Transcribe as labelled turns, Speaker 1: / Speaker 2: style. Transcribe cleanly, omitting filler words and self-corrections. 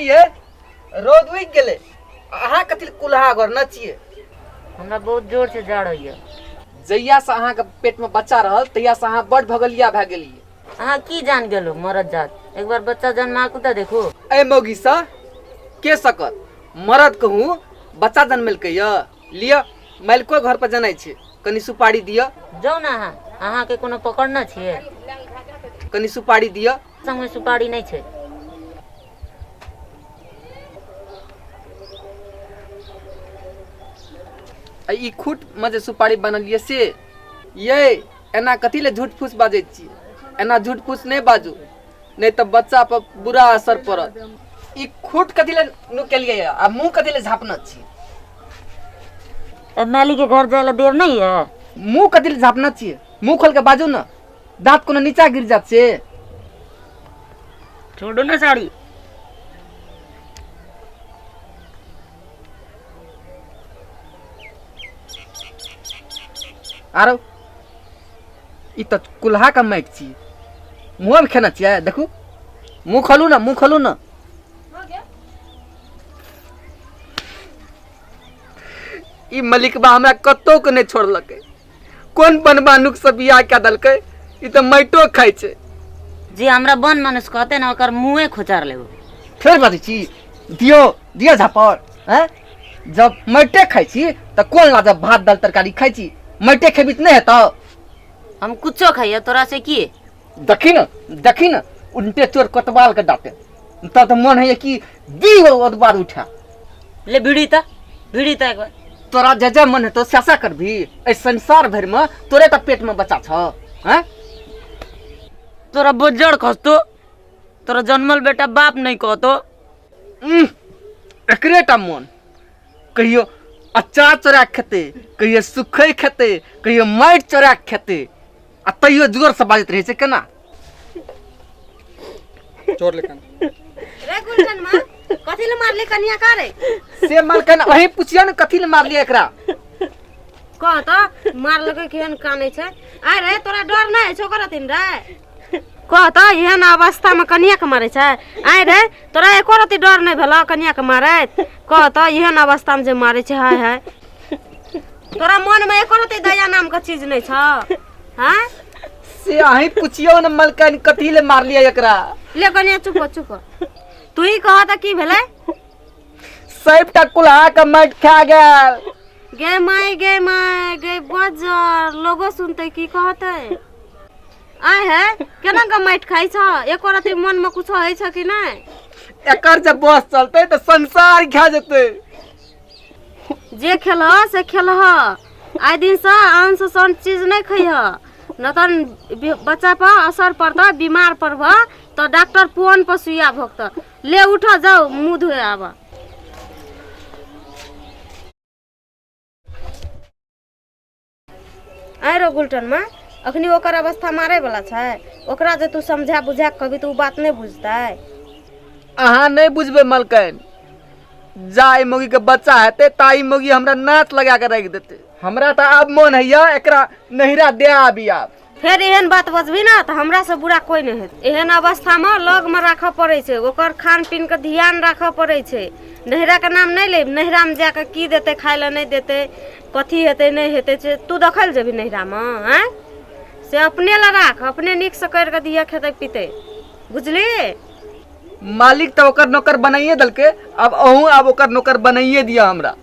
Speaker 1: ये रौद उगि गेलै, अहाँ कथी कुल्हा घर न छियै?
Speaker 2: हमरा बहुत जोर से जाड़ होइए।
Speaker 1: जहिया से अहाँके पेट में बच्चा रहल तहिया से अहाँ बड़ भगलिया भए गेलियै।
Speaker 2: अहाँ की जान गेलो मरद जात, एक बार बच्चा जन्मा के तऽ देखू।
Speaker 1: एहि मौगीसँ के सकत मरद कहूँ बच्चा जन्मेलकै यऽ। लिअ मालिको घर पर जनाइ छै, कनि सुपारी दिअ।
Speaker 2: जाउ ने अहाँ, अहाँके कोनो पकड़ने छियै?
Speaker 1: कनि सुपारी दिअ।
Speaker 2: संगमे सुपारी नहि छै।
Speaker 1: आ ई खूट में जे सुपारी बनलियै से ये एना कथी ले झूठ फूस बाजै छी? एना झूठ फूस नहि बाजू, नहि तऽ बच्चा पर बुरा असर पड़त। ई खूट कथी ले नुकेलियै आ मुँह कथी ले झाँपने छी?
Speaker 2: मालिक के घर जाय ला देर नहीं है।
Speaker 1: मुँह कथी ले झाँपने छियै? मुँह खोल के बाजू ने, दाँत कोनो नीचा गिर जात से।
Speaker 2: छोड़ो ना साड़ी।
Speaker 1: आरो ई तऽ कुल्हा के माटि छी, मुँह मे खेने छियै? देखू मुँह खोलू ने, मुँह खोलू ने। ई मलिकबा हमरा कतौ के नहि छोड़लकै, कोन बनबा नुक से बियाह कए देलकै, ई तऽ माटियो खाइ छै।
Speaker 2: जे हमरा बन मानुस कहते ने ओकर मुँहे खोचार लेबो।
Speaker 1: फेर बाजै छी, दियौ दियौ झापड़। हैं जब माटिये खाइ छी तऽ कोन लाजब भात दालि तरकारी खाइ छी? माटिये खेबी तऽ नहि हेतौ?
Speaker 2: हम कुछो खाइए तोरा से की?
Speaker 1: देखी ने, देखी ने, उल्टे चोर कोतवाल के डांटे तब तऽ मन होइए कि दी ओतबार उठा
Speaker 2: ले। भिड़ी तऽ भिड़ी तऽ एक बार
Speaker 1: तोरा जे जे मन हेतौ सैसा करबी। एहि संसार भरिमे तोरे तऽ पेटमे बच्चा छौ। हैं
Speaker 2: तोरा बज्जर खसतो, तोरा जन्मल बेटा बाप नहीं कहतो।
Speaker 1: एकरे टा मन कहियो अचार चोरा के खेतै, कहियो सुखै खेतै, कहियो माटि चोरा के खेतै, आ तैयो जोर से बाजैत रहै छै केना।
Speaker 3: चोर लेखन
Speaker 4: रे गुलशन माँ, कथी ले मारली कनिया का रे?
Speaker 1: से मालकन अहीं पुछियो ने कथी ले मारलियै एकरा।
Speaker 4: कह तऽ मारलकै केहन कानै छै। आय रे तोरा डर नहि होइ छौ करथिन रे? कह तऽ एहन अवस्था में कनिया के मारै छै? आय रे तोरा एको रति डर नहि भेलौ कनिया के मारैत? कह तऽ एहन अवस्था में जे मारै छै, हाय हाय, तोरा मन में एको रति दया नाम के चीज नहि छौ? हाँ
Speaker 1: से अहीं पुछियो ने मलकन कथी ले मारलियै एकरा।
Speaker 4: ले कनिया चुप हो, चुप हो। तू ही कह तऽ की भेलै?
Speaker 1: सबटा कुल्हा के माटि खा गेल।
Speaker 4: गे माय गे माय गे बजर, लोगो सुनते की कहते? आय है केना के माटि खाइ छ? एको रति मन में कुछो होइ छ कि नहि?
Speaker 1: एकर जब बस चलते तऽ संसार खा जेतै।
Speaker 4: जे खेलह से खेलह, आइ दिन से आन से सन चीज नहि खैह, न तन बच्चा पर असर पड़तह, बीमार पड़बह तऽ डॉक्टर पुअन पर सुइया भोगतह। ले उठ जाओ मुँह धोए आब। आइ रो गुलटन माँ, अखनी ओकर अवस्था मारे वाला छै, ओकरा जे तू समझा बुझा के कहबी तऽ उ बात नहि बुझतै।
Speaker 1: अहाँ नहि बुझबै मलकन, जा ई मौगी के बच्चा हेतै ता ई मौगी हमरा नाच लगा के राखि देतै। हमरा तऽ आब मन होइया एकरा नैहरा दे आबी आब।
Speaker 4: फेर एहन बात बजबी ने तऽ हमरा से बुरा कोई नहि हेतै। एहन अवस्था में लग में राखऽ पड़ै छै, ओकर खान पीन के ध्यान राखऽ पड़ै छै। नैहरा के नाम नहि लेब, नैहरा में जाके की देतै खाय लए, नहि देतै, कथी हेतै नहि हेतै से तू देखै लए जेबही नैहरा में? आँय से अपने लए राख, अपने नीक से करि कऽ दिअ खेतै पीतै, बुझली?
Speaker 1: मालिक तऽ ओकर नौकर बनाइए देलकै, आब अहूँ आब ओकर नौकर बनाइए दिअ हमरा।